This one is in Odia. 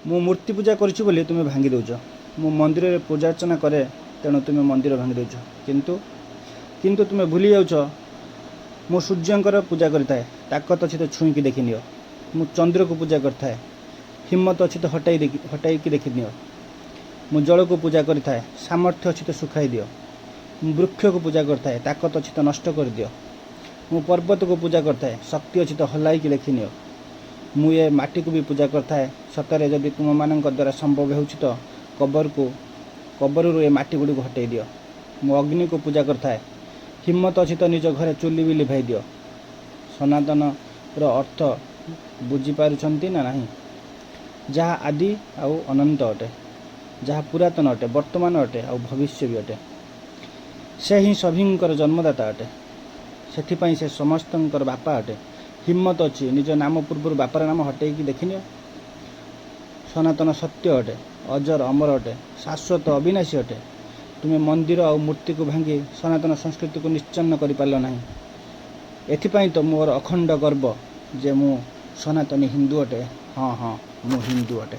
ମୁଁ ମୂର୍ତ୍ତି ପୂଜା କରୁଛି ବୋଲି ତୁମେ ଭାଙ୍ଗି ଦେଉଛ। ମୁଁ ମନ୍ଦିରରେ ପୂଜାର୍ଚ୍ଚନା କରେ, ତେଣୁ ତୁମେ ମନ୍ଦିର ଭାଙ୍ଗି ଦେଉଛ। କିନ୍ତୁ ତୁମେ ଭୁଲି ଯାଉଛ, ମୁଁ ସୂର୍ଯ୍ୟଙ୍କର ପୂଜା କରିଥାଏ, ତାକତ ଅଛି ତ ଛୁଇଁକି ଦେଖିନିଅ। ମୁଁ ଚନ୍ଦ୍ରକୁ ପୂଜା କରିଥାଏ, ହିମ୍ମତ ଅଛି ତ ହଟାଇକି ଦେଖିନିଅ। ମୁଁ ଜଳକୁ ପୂଜା କରିଥାଏ, ସାମର୍ଥ୍ୟ ଅଛି ତ ଶୁଖାଇ ଦିଅ। ମୁଁ ବୃକ୍ଷକୁ ପୂଜା କରିଥାଏ, ତାକତ ଅଛି ତ ନଷ୍ଟ କରିଦିଅ। ମୁଁ ପର୍ବତକୁ ପୂଜା କରିଥାଏ, ଶକ୍ତି ଅଛି ତ ହଲାଇକି ଦେଖିନିଅ। ମୁଁ ଏ ମାଟିକୁ ବି ପୂଜା କରିଥାଏ। ସତରେ ଯଦି ତୁମମାନଙ୍କ ଦ୍ୱାରା ସମ୍ଭବ ହେଉଛି ତ କବରରୁ ଏ ମାଟି ଗୁଡ଼ିକୁ ହଟେଇ ଦିଅ। ମୁଁ ଅଗ୍ନିକୁ ପୂଜା କରିଥାଏ, ହିମ୍ମତ ଅଛି ତ ନିଜ ଘରେ ଚୁଲି ବି ଲିଭାଇ ଦିଅ। ସନାତନର ଅର୍ଥ ବୁଝିପାରୁଛନ୍ତି ନା ନାହିଁ? ଯାହା ଆଦି ଆଉ ଅନନ୍ତ ଅଟେ, ଯାହା ପୁରାତନ ଅଟେ, ବର୍ତ୍ତମାନ ଅଟେ ଆଉ ଭବିଷ୍ୟ ବି ଅଟେ, ସେ ହିଁ ସଭିଙ୍କର ଜନ୍ମଦାତା ଅଟେ। ସେଥିପାଇଁ ସେ ସମସ୍ତଙ୍କର ବାପା ଅଟେ। ହିମ୍ମତ ଅଛି, ନିଜ ନାମ ପୂର୍ବରୁ ବାପାର ନାମ ହଟେଇକି ଦେଖିନିଅ। ସନାତନ ସତ୍ୟ ଅଟେ, ଅଜର ଅମର ଅଟେ, ଶାଶ୍ୱତ ଅବିନାଶୀ ଅଟେ। ତୁମେ ମନ୍ଦିର ଆଉ ମୂର୍ତ୍ତିକୁ ଭାଙ୍ଗି ସନାତନ ସଂସ୍କୃତିକୁ ନିଶ୍ଚିହ୍ନ କରିପାରିଲ ନାହିଁ। ଏଥିପାଇଁ ତ ମୋର ଅଖଣ୍ଡ ଗର୍ବ ଯେ ମୁଁ ସନାତନୀ ହିନ୍ଦୁ ଅଟେ। ହଁ, ମୁଁ ହିନ୍ଦୁ ଅଟେ।